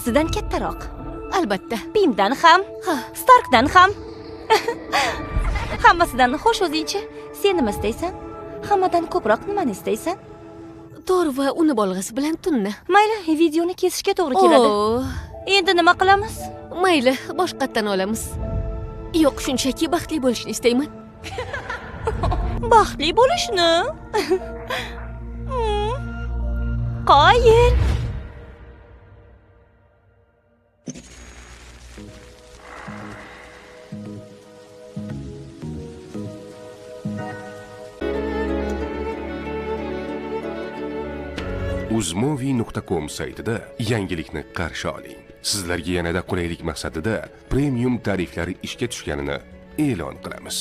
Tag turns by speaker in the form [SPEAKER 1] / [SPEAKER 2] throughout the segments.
[SPEAKER 1] Hammasidan kattaroq.
[SPEAKER 2] Albatta.
[SPEAKER 1] Pimdan ham, Starkdan ham. Hammasidan. Xo'sh, o'zingchi? Sen nima istaysan? Hammadan ko'proq nimani istaysan?
[SPEAKER 2] Tor va uni bolg'asi bilan tunni.
[SPEAKER 1] Mayli, videoni kesishga to'g'ri keladi. Endi nima qilamiz?
[SPEAKER 2] Mayli, boshqatdan olamiz. Yo'q, shunchaki baxtli bo'lishni istayman.
[SPEAKER 1] Baxtli bo'lishni? Qoyil.
[SPEAKER 3] Uzmovi.com saytida yangilikni qarshi oling. Sizlarga yanada qulaylik maqsadida premium tariflari ishga tushganini e'lon qilamiz.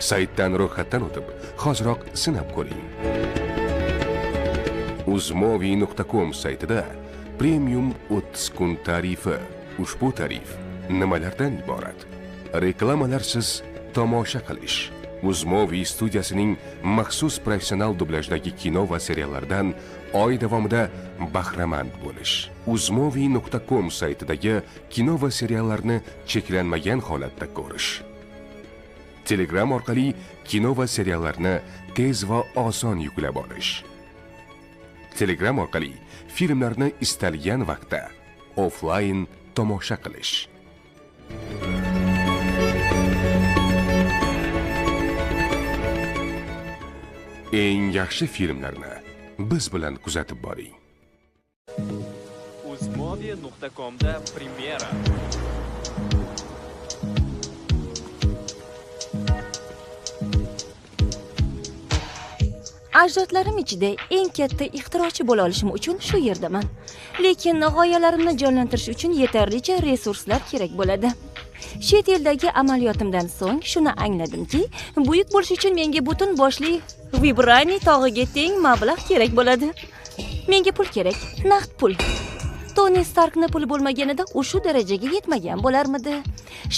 [SPEAKER 3] Saytdan ro'yxatdan o'tib, hoziroq sinab ko'ring. Uzmovi.com saytida premium 30 kun tarifi. Ushbu tarif nimalardan iborat? Reklamalarsiz tomosha qilish. Uzmovi studiyasining maxsus professional dublyajdagi kino va seriallardan oy davomida bahramand bo'lish. Uzmovi.com saytidagi kino va seriallarni cheklanmagan holatda ko'rish. Telegram orqali kino va seriallarni tez va oson yuklab olish. Telegram orqali filmlarni istalgan vaqtda offlayn tomosha qilish. Eng yaxshi filmlarni biz bilan kuzatib boring.
[SPEAKER 4] Uzmovi.comda premyera.
[SPEAKER 1] Ajdodlarim ichida eng katta ixtirochi bo'la olishim uchun shu yerdaman. Lekin g'oyalarimni jonlantirish uchun yetarlicha resurslar kerak bo'ladi. Chet eldagi amaliyotimdan so'ng shuni angladimki, buyuk bo'lish uchun menga butun boshli vibraniy tog'iga teng mablag' kerak bo'ladi. Menga pul kerak, naqd pul. Toni Starkni puli bo'lmaganida u shu darajaga yetmagan bo'larmidi?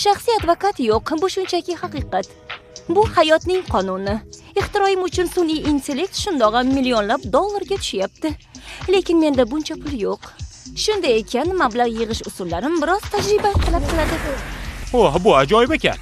[SPEAKER 1] Shaxsiy advokat yo'q, bu shunchaki haqiqat. Bu hayotning qonuni. Ixtiroim uchun sun'iy intellekt shundoq ham millionlab dollarga tushyapti. Lekin menda buncha pul yo'q. Shunday ekan, mablag' yig'ish usullarim biroz tajriba talab qiladi.
[SPEAKER 5] Oh, bu ajoyib ekan.